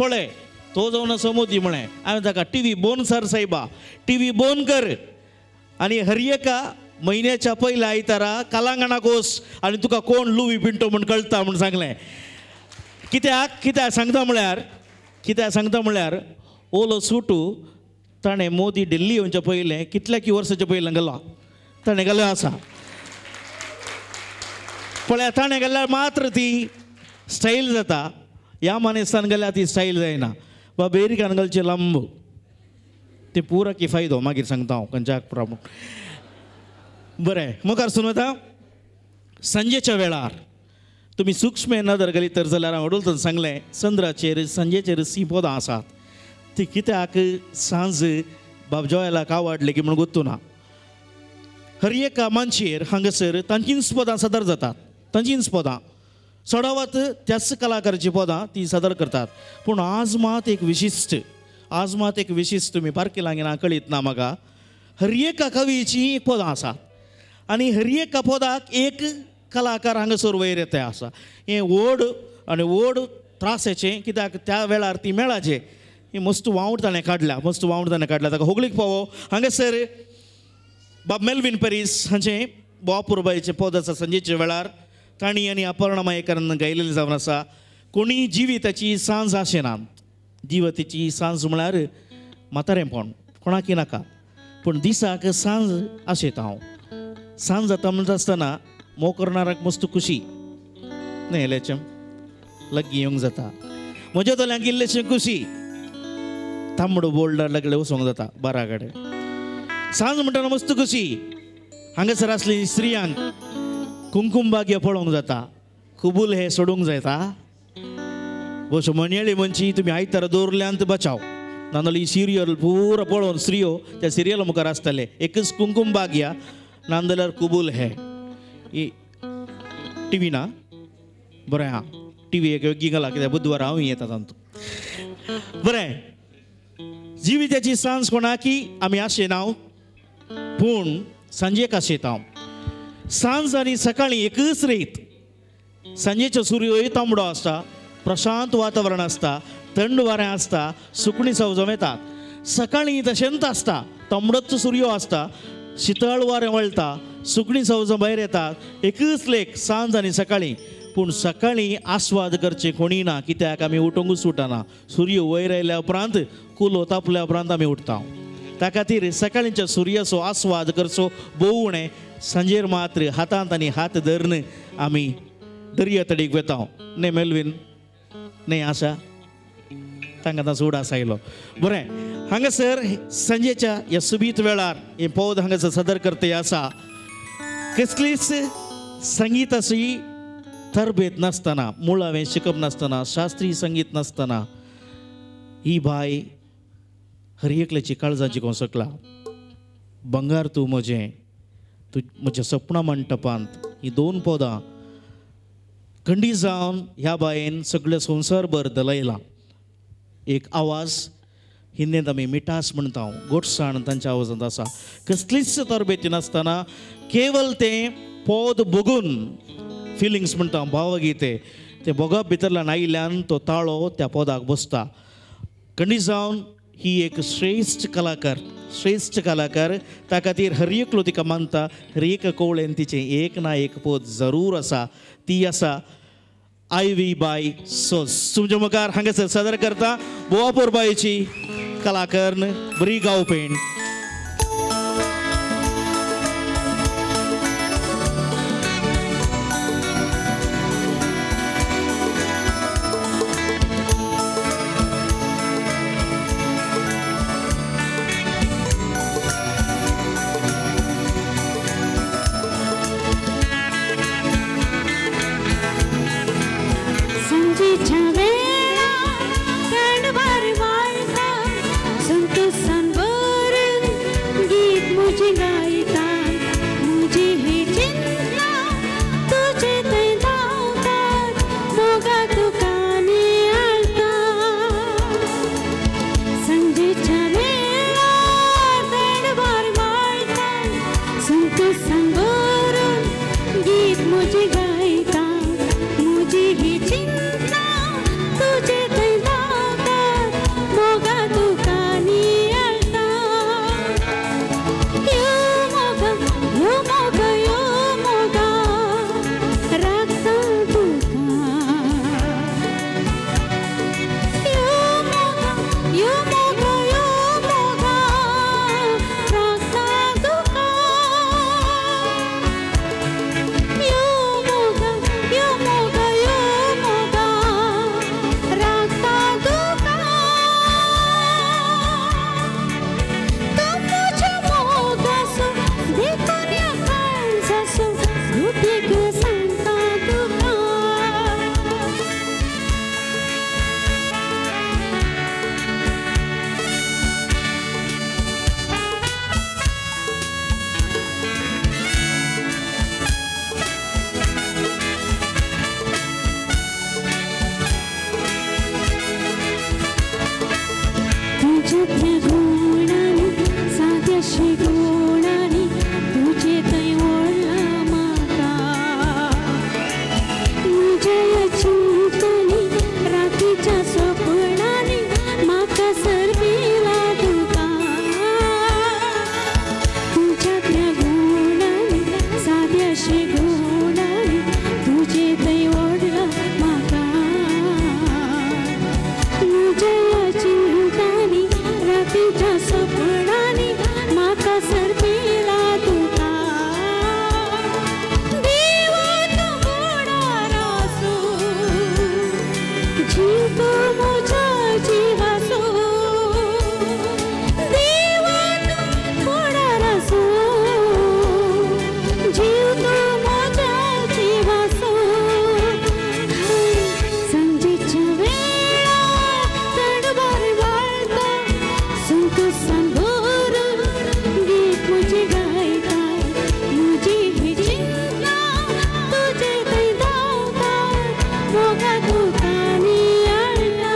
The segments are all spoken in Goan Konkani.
पळय तो जावन आसा मोदी म्हळें हांवें ताका टी व्ही बोन सर सायबा टी व्ही बोन कर आनी हर एका म्हयन्याच्या पयल्या आयतारा कलांगणाक वच आनी तुका कोण लुवी पिंटो म्हूण कळटा म्हूण सांगलें. कित्याक कित्याक सांगता म्हळ्यार कित्याक सांगता म्हळ्यार ओलो सुटू ताणें मोदी दिल्ली येवच्या पयलें कितल्या की वर्साच्या पयलें घालो ताणें घालो आसा पळया ताणें घाल्यार मात्र ती स्टायल जाता ह्या मानेस्तान घाल्यार ती स्टायल जायना बाबा एरिकान घालचें लांब ते पुरा की फायदो मागीर सांगता हांव खंयच्याक प्रॉब्लम. बरें मुखार सुन वता सांजेच्या वेळार तुमी सूक्ष्म नदर घाली तर जाल्यार हांव अडुलतन सांगलें चंद्राचेर सांजेचेर सी पदां आसात ती कित्याक सांज बाब जोयलाक आवडली की म्हूण गोत्तू ना. हर एका मानशेर हांगासर तांचींच पदां सादर जातात तांचींच पदां चडावत त्याच कलाकाराची पदां ती सादर करतात. पूण आज मात एक विशिश्ट आज मात एक विशिश्ट तुमी पारखी लागीं कळीत ना म्हाका हर एका कवीची पदां आसात आनी हर एका पदाक एक कलाकार हांगासर वयर येता आसा. हें व्हड आनी व्हड त्रासाचें कित्याक त्या वेळार ती मेळाचें ही मस्त वावट ताणें काडल्या मस्त वावट ताणें काडल्या ताका होगळीक पावो. हांगासर बाब मेल्विन पेरीस हांचें बोपुरबायचें पद आसा सांजेच्या वेळार तांणी आनी अपर्णा मयेकरान गायलेलें जावन आसा. कोणी जिविताची सांज आशेना जिविताची सांज म्हळ्यार म्हातारेपण कोणाकी नाका पूण दिसाक सांज आशेता हांव सांज जाता म्हणटा आसतना मोग करणाराक मस्त खुशी न्हय लेचें लग्गी येवंक जाता म्हज्या दोळ्यांक इल्लेशें खुशी तांबडो बोल्डर लागले वचोंक जाता बारा कडेन सांज म्हणटना मस्त खुशी हांगासर आसली स्त्रियांक कुंकुम भाग्य पळोवंक जाता कुबूल हे सोडूंक जाता बस म्हणयेळी म्हणची तुमी आयतारा दवरल्यांत बचाव नाजाल्यार ही सिरियल पुरो पळोवन स्त्रियो त्या सिरियल मुखार आसतले एकच कुंकुम भाग्य नाजाल्यार कुबूल हे ही टी व्ही ना बरें आहा टी व्ही एक वेगळी घाला कित्याक बुधवार हांव येता तातूंत. बरें जिविताची सांज कोणाकी आमी आशेना पूण सांजेक आशेता. सांज आनी सकाळीं एकच रीत सांजेचो सुर्योय तांबडो आसता प्रशांत वातावरण आसता थंड वारें आसता सुकणीं सवजम येतात. सकाळीं तशेंच आसता तांबडोच सुर्यो आसता शितळ वारें वळटा सुकणीं सवजां भायर येतात एकच लेख सांज आनी सकाळीं. पूण सकाळीं आस्वाद करचें कोणी ना कित्याक आमी उठोंकूच उठना सूर्य वयर आयल्या उपरांत कुलो तापल्या उपरांत आमी उठता. त्या खातीर सकाळींच्या सुर्याचो आस्वाद करचो भोव उणें सांजेर मात्र हातांत आनी हात धरून आमी दर्या तडीक वेता. न्हय मेल्विन न्हय आशा तांकां ताचो उडास आयलो. बरें हांगासर सांजेच्या ह्या सुबीत वेळार हें पद हांगासर सादर करते आसा. कसलीच संगीताची तरबेत नासतना मुळावें शिकप नासतना शास्त्रीय संगीत नासतना ही बाय हर एकल्याची काळजां जिखोवंक शकला. बंगार तूं म्हजें तूं म्हज्या सपना मंटपांत ही दोन पदां खंडी जावन ह्या बायेन सगळें संवसारभर दलयलां. एक आवाज हिंदींत आमी मिठास म्हणटा गोडसाण तांच्या आवाजांत आसा. कसलीच तरबेती नासतना केवल तें पद बघून फिलिंग्स म्हणटा भावगीते तें भोगप भितरल्यान आयिल्ल्यान तो ताळो त्या पदाक बसता. खंडी जावन ही एक श्रेश्ठ कलाकार श्रेश्ठ कलाकार त्या खातीर हर एकलो तिका मानता. हर एक कवळेन तिचें एक ना एक पद जरूर आसा ती आसा आयवी बाय सोस. तुमच्या मुखार हांगासर सादर करता बोवापूर बायची कलाकार बरी गावपेण. संतोषान भरून तुझ्या गुणांनी साद्याशी गुणांनी तुझे थंय ओडला म्हाका. म्हज्या चिंतनी रातीच्या सपनांनी म्हाका सरपिला तुका. तुझ्या गुणांनी साद्याशी गुणांनी तुझे थंय ओडला म्हाका. म्हज्या चिंतांनी रातीच्या सपनांनी म्हाका सरपिला तुका. देवा तूं गोडार आसूं, जीव तूं म्हज्या जिवासो. देवा तूं गोडार आसूं, जीव तूं म्हज्या जिवासो. सांजेच्या वेळार तडवार वाळटा, संतोषान भरून गीत म्हजें गायता. म्हजी ही चिंतना तुजे थंय धांवता, मोगा तुका नियाळटा.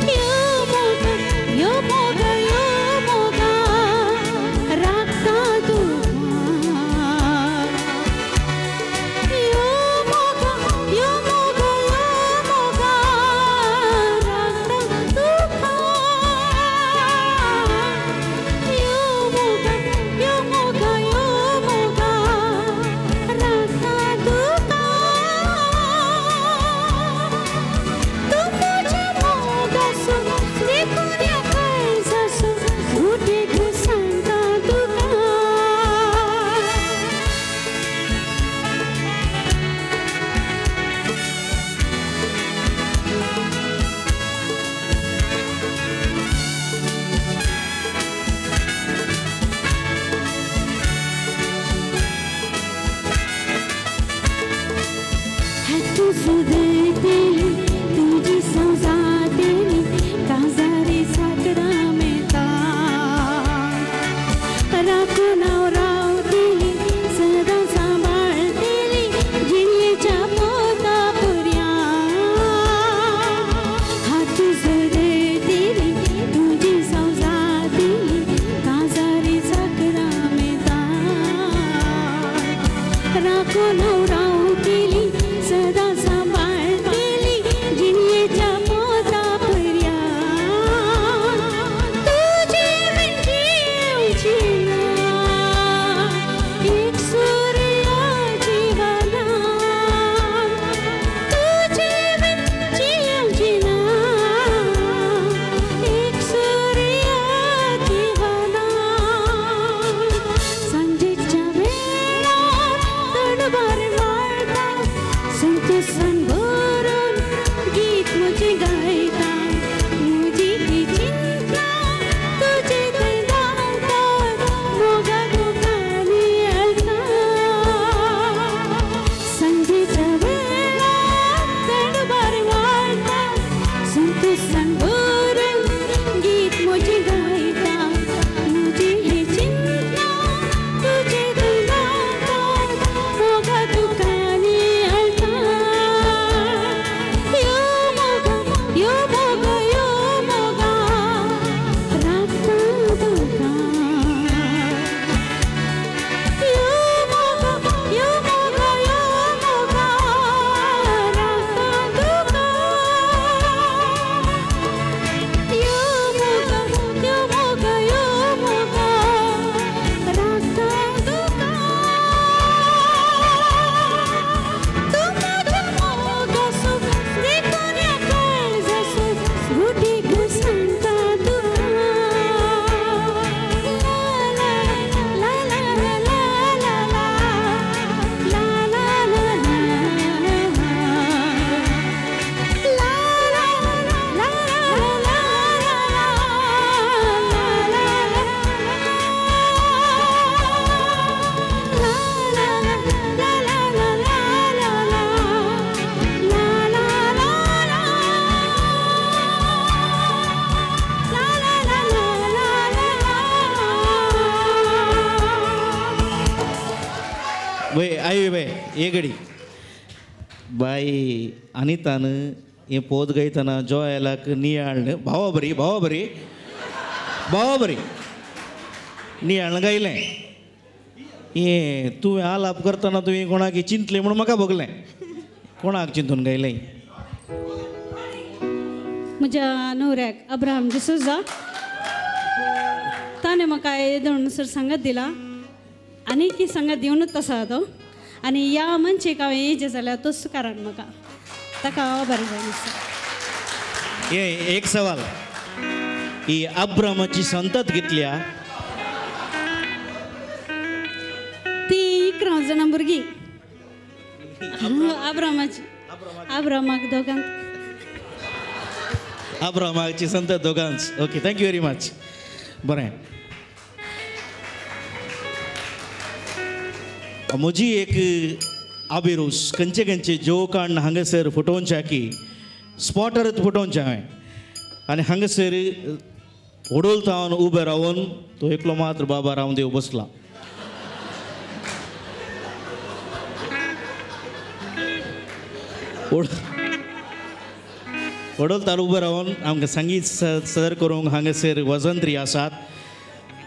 यो मोगा, यो मोगा, यो मोगा राखता तुका. यो मोगा, यो मोगा, यो मोगा राखता तुका. यो मोगा, यो मोगा, यो मोगा राखता तुका. तूं म्हज्या मोगासो देखून ह्या काळजासो उठेक सांगता तुका. हात सुदयतेली तुजी संवसातेली काजारी साकरामेता. राखून हांव रावतेली सदां सांबाळतेली जिणेच्या पोता पुरया. हात सुदयतेली तुजी संवसातेली काजारी साकरामेता. राखून हांव रावतेली सदां सांबाळतेली जिणेच्या पोता पर्या. तुजे बीन जीव ना, एक सूर्या जिवना. तुजे बीन जीव ना, एक सूर्या जिवना. सांजेच्या वेळार तडवार माळटा, संतोषान भरून गीत म्हजें गायता. म्हजी ही चिंतना तुजे थंय धांवता, मोगा तुका नियाळटा. सांजेच्या वेळार तडवार माळटा, संतोषान भरून गीत म्हजें गायता. म्हजी ही चिंतना तुजे थंय धांवता, मोगा तुका नियाळटा. यो मोगा, यो मोगा, यो मोगा राखता तुका. यो मोगा, यो मोगा, यो मोगा राखता तुका. यो मोगा, यो मोगा, यो मोगा राखता तुका. तूं म्हज्या मोगासो देखून ह्या काळजासो गुटीक सांगता तुका. ला ला ला ला ला ला ला ला ला ला ला ला ला ला वय आई वय ये गडी बाई अनितान हे पोत गायतना जोयलाक नियाळ भावा बरी भावा बरी भावा बरी नियाळ गायलें. हे तुवें आलाप करतना तुवें कोणाक चिंतलें म्हणून म्हाका भोगलें. कोणाक चिंतून गायलें? म्हज्या न्हवऱ्याक अब्राहम डिसोजा ताणें म्हाका येदोळ सर सांगत दिला आनी की सांगत दिवनूच आसा तो आनी ह्या मनशेक हांवें येयचें जाल्यार तोच कारण म्हाका ताका हांव बरें जाय आसा. हे एक सवाल, ही अब्रामाची संतत घेतल्या ती 11 जाणां भुरगीं अब्रामाची अब्रामाक दोगांक अब्रामाची संतत दोगांच. Okay, thank you very much. बरें, म्हजी एक आबिरूस खंयचे खंयचे जोक हाडून हांगासर फुटोवच्या की स्पॉटारच फुटोवचें हांवें आनी हांगासर वडोल उबे रावन तो एकलो मात्र बाबा रामदेव बसला. वडोल तार उबे रावन आमकां संगीत सदर करूंक हांगासर वजंत्री आसात.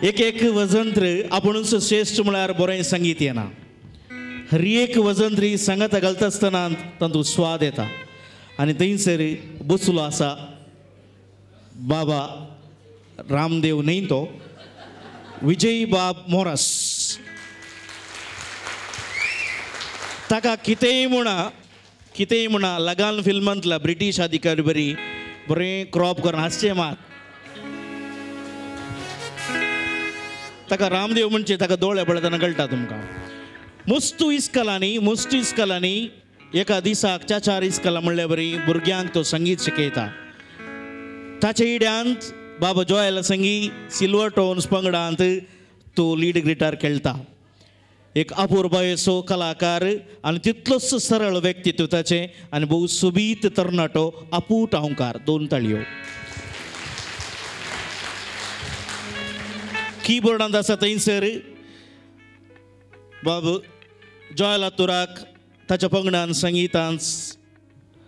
एक एक वजंत्र आपुणूच श्रेश्ठ म्हळ्यार बरें संगीत येना. हर एक वजंत्री सांगाता घालता आसतना तातूंत स्वाद येता. आनी थंयसर बसलो आसा बाबा रामदेव न्हय तो विजय बाब मोरस. ताका कितेंय म्हणा कितेंय म्हणा लगान फिल्मांतला ब्रिटीश अधिकारी बरी बरें क्रॉप करून हांसचें मात. ताका रामदेव म्हणचे ताका दोळे पळयतना कळटा तुमकां. मुस्तू इस्कलांनी मुस्तू इस्कलांनी एका दिसाक चार चार इस्कलां म्हणल्या बरी भुरग्यांक तो संगीत शिकयता. ताच्या इड्यांत बाबा जोयला संगी सिल्वर टोन्स पंगडांत तो लीड गिटार खेळटा. एक अपुरबायेचो कलाकार आनी तितलोच सरळ व्यक्तित्व ताचें आनी भोव सोबीत तरणाटो अपूट अहंकार. 2 ताळयो. किबोर्डांत आसा थंयसर बाब जोयला तुराक ताच्या पंगडान संगितान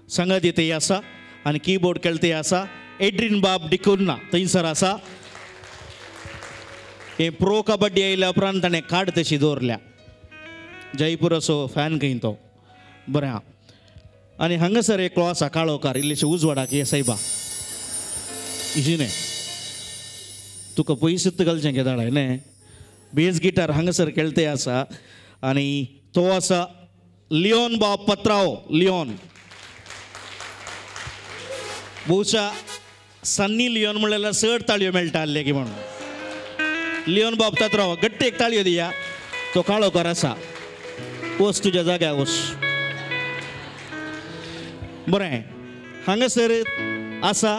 संगत येतय आसा आनी किबोर्ड खेळतय आसा. एड्रीन बाब डिकुन्ना थंयसर आसा. हे प्रो कबड्डी आयल्या उपरांत ताणें काड तशी दवरल्या. जयपुराचो फॅन खंय तो. बरें आहा. आनी हांगासर एकलो आसा काळोकार इल्लेशे उजवाडाक हे सायबा इजिने तुका पयशेच घालचें केदाळ न्ही. बेस गिटार हांगासर खेळते आसा आनी तो आसा लियोन बाब पत्राव. लियोन बहुशा सन्नी लियोन म्हणल्यार चड ताळयो मेळटा आसले की म्हणून. लियोन बाब पत्राव गट्टे एक ताळयो दिया. तो काळोकार आसा. वच तुज्या जाग्यार वच. बरें, हांगासर आसा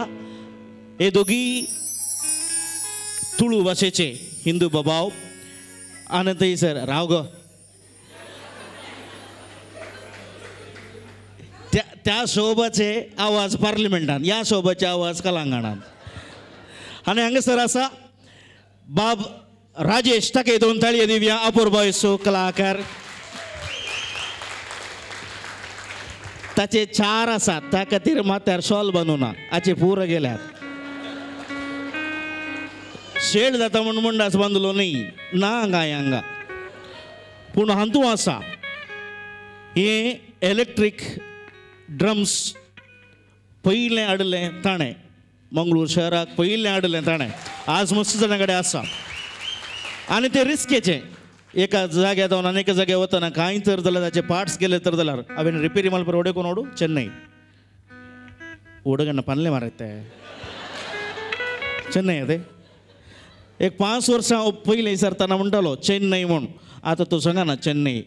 हे दोगी तुळू भाशेचे हिंदू बाबाव आनी थंयसर राव गो त्या त्या शोभाचे आवाज पार्लिमेंटान, ह्या शोभाचे आवाज कलांगणान. आनी हांगासर आसा बाब राजेश ताका 2 ताळयो दिवया. अपुरबायेचो कलाकार. ताचे 4 आसात त्या खातीर माथ्यार शॉल बांदूना हाचे पुरो गेल्यात. शेड जाता म्हूण मुंडास बांदलो न्ही ना हांगा हांगा. पूण हातूंत आसा हें इलेक्ट्रीक ड्रम्स पयलें हाडलें ताणें मंगळूर शहराक पयलें हाडलें ताणें. आज मस्त जाणां कडेन आसा आनी तें रिस्केचें. एका जाग्यार जावन आनी एका जाग्यार वतना कांय तर जाल्यार ताचे पार्ट्स गेले तर जाल्यार हांवें रिपेरी मारपाक वडे कोण ओडू चेन्नई ओडगण्ण पनले मारत ते चेन्नई ते एक 5 वर्सां पयलीं सरतना म्हणटालो चेन्नई म्हूण. आतां तो सांगना चेन्नई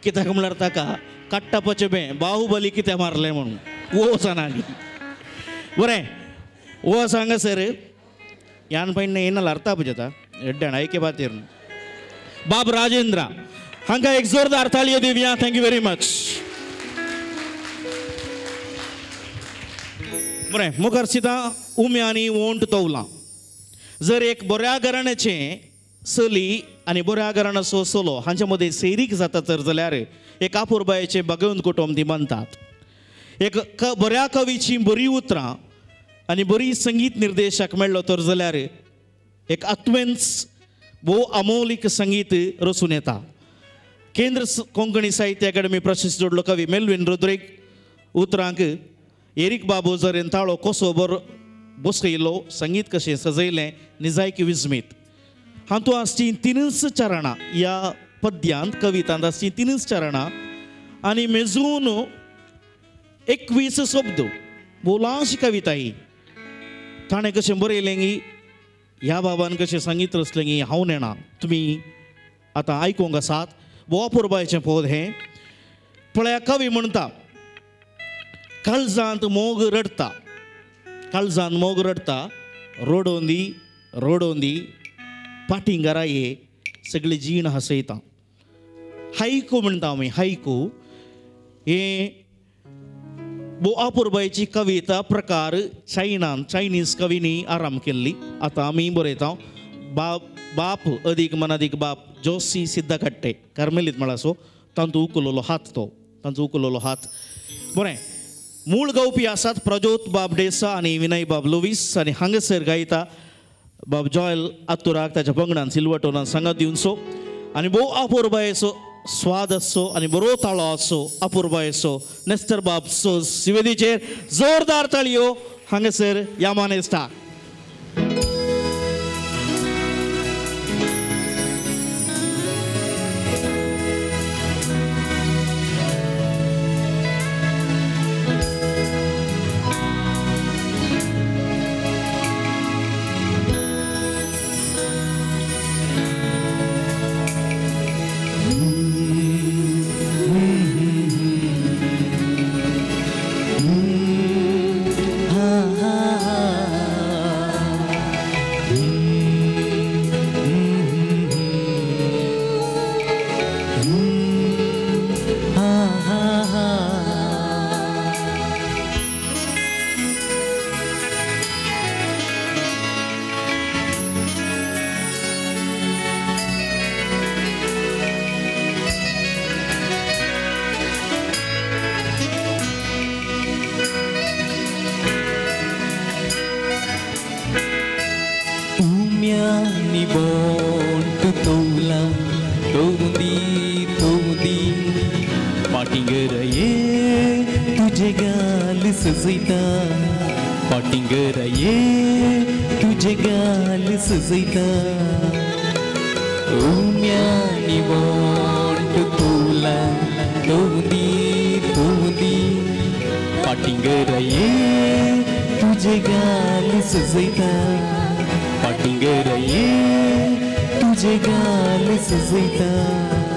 कित्याक म्हणल्यार ताका काट्टापाचें बें बाहुबली कित्याक मारलें म्हणून वो वचना. आनी बरें वो आसा हांगासर यान पयण येना अर्था पुजता एड्ड्यान आयके बातीर बाब राजेंद्र हांकां एक जोरदार ताळयो दिवया. Thank you very much. बरें मुखार सिता उम्यांनी ओंट तोवलां. जर एक बऱ्या घराण्याचें चली आनी बऱ्या घराण्याचो चलो हांचे मदीं सैरीक जाता तर जाल्यार एक आपुरबायेचें भगवंत कुटुंब ती बांदतात. एक बऱ्या कवीची बरी उतरां आनी बरी संगीत निर्देशक मेळ्ळो तर जाल्यार एक आत्मेंच भोव अमोलीक संगीत रचून येता. केंद्र कोंकणी साहित्य अकादमी प्रशस्ती जोडलो कवी मेल्विन रोद्रीग उतरांक एरीक बाबू जरेन ताळो कसो बरो बसयलो संगीत कशें सजयलें निजायकी विस्मीत. हातूंत आसची तिनूच चरणां ह्या पद्यांत कवितांत आसची तिनूच चरणां आनी मेजून 21 शब्द बोलांशी कविता ही. ताणें कशें बरयलें गी ह्या बाबान कशें संगीत रचलें गी हांव नेणा तुमी आतां आयकूंक आसात. भोव अपुरबायेचें पद हें. पळया कवी म्हणटा काळजांत मोग रडटा, काळजांत मोग रडटा, रोडोंदी रोडोंदी पाटीं घरा ये सगळी जीण हांसयता. हायकू म्हणटा आमी, हायकू हें भोव अपुरबायेची कविता प्रकार चायनान चायनीज कवींनी आराम केल्ली. आतां आमी बरयता बाप बाप अदीक मनादीक बाप जोसी सिद्धकट्टे कार्मेलीत म्हळ्यार तांचो उखललो हात, तो तांचो उखललो हात. बरें, मूळ गावपी आसात प्रजोत बाब डेसा आनी विनय बाब लोवीस आनी हांगासर गायता बाब जॉयल आतुराक ताच्या पंगडान सिल्वटोनान सांगात दिवचो आनी भोव अपुरबायेचो स्वाद आसचो आनी बरो ताळो आसचो अपुरबायेचो नेस्टर बाब सोज सिवेदीचेर जोरदार ताळयो हांगासर ह्या मानेस्ताक. तुझे गाल सजयता.